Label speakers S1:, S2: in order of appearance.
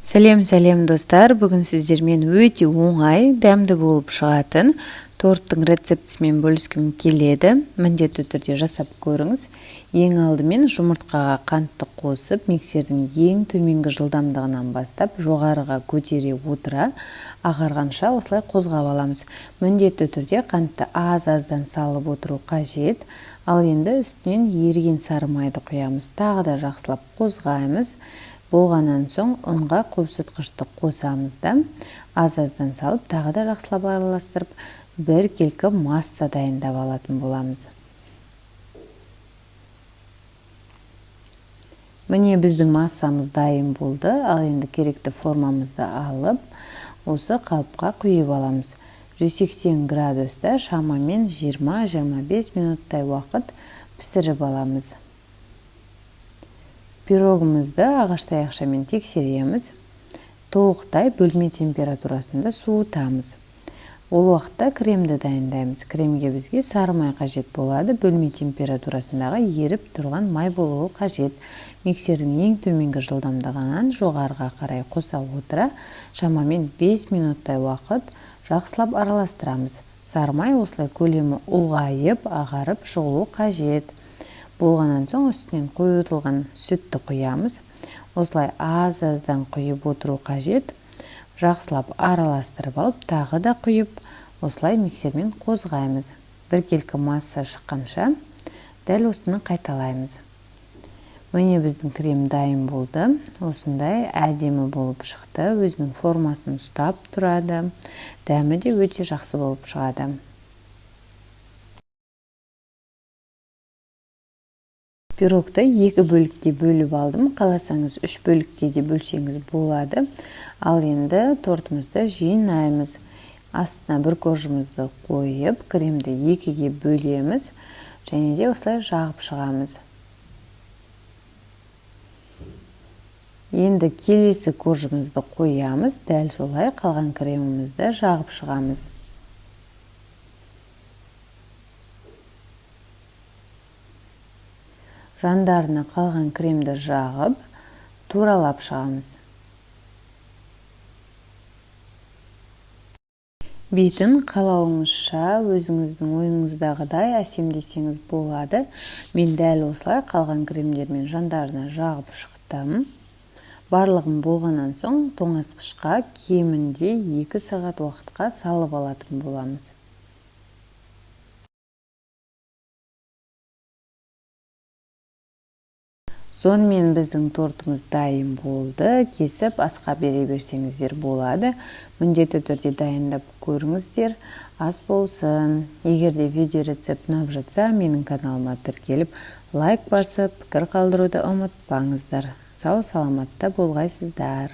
S1: Сәлем, сәлем, достар! Бүгін сіздермен өте оңай, дәмді болып шығатын торттың рецептісімен бөліскім келеді. Міндетті түрде жасап көріңіз. Ең алдымен жұмыртқаға қантты қосып, миксердің ең төменгі жылдамдығынан бастап жоғарыға көтере отыра ағарғанша осылай қозғап аламыз. Міндетті түрде қантты аз-аздан салып отыру қажет. Ал енді үстінен еріген сары майды құямыз. Тағы да жақсылап қозғаймыз. Болғаннан соң ұнға қопсытқышты қосамыз да, аз-аздан салып, тағы да жақсылап араластырып, біркелкі масса дайындап алатын боламыз. Міне, біздің массамыз дайын болды. Ал енді керекті формамызды алып, осы қалыпқа құйып аламыз. 180 градуста шамамен 20-25 минуттай уақыт пісіріп аламыз. Пирогымызды ағаш таяқшамен тексереміз. Толықтай бөлме температурасында суытамыз. Ол уақытта кремді дайындаймыз. Кремге бізге сары май қажет болады. Бөлме температурасындағы еріп тұрған май болуы қажет. Миксердің ең төменгі жылдамдығынан жоғарыға қарай қоса отыра шамамен 5 минуттай уақыт жақсылап араластырамыз. Сары май осылай көлемі ұлғайып, ағарып шығуы қажет. Болғаннан соң үстінен қойытылған сүтті құямыз. Осылай аз-аздан құйып отыру қажет. Жақсылап араластырып алып, тағы да құйып, осылай миксермен қозғаймыз. Біркелкі масса шыққанша дәл осыны қайталаймыз. Міне, біздің крем дайын болды. Осындай әдемі болып шықты. Өзінің формасын ұстап тұрады. Дәмі де өте жақсы болып шығады. Пирогты екі бөлікке бөліп алдым. Қаласаңыз, үш бөлікке де бөлсеңіз болады. Ал енді тортымызды жинаймыз. Астына бір коржымызды қойып, кремді екіге бөлеміз және де осылай жағып шығамыз. Енді келесі коржымызды қоямыз. Дәл солай қалған кремімізді жағып шығамыз. Жандарына қалған кремді жағып, туралап шығамыз. Бетін қалауыңызша, өзіңіздің ойыңыздағыдай әсемдесеңіз болады. Мен дәл осылай қалған кремдермен жандарына жағып шықтым. Барлығын болғаннан соң тоңазытқышқа кемінде 2 сағат уақытқа салып алатын боламыз. Сонымен біздің тортымыз дайын болды. Кесіп асқа бере берсеңіздер болады. Міндетті түрде дайындап көріңіздер. Ас болсын. Егер де видео рецепт ұнап жатса, менің каналыма тіркеліп, лайк басып, пікір қалдыруды ұмытпаңыздар. Сау саламатта болғайсыздар.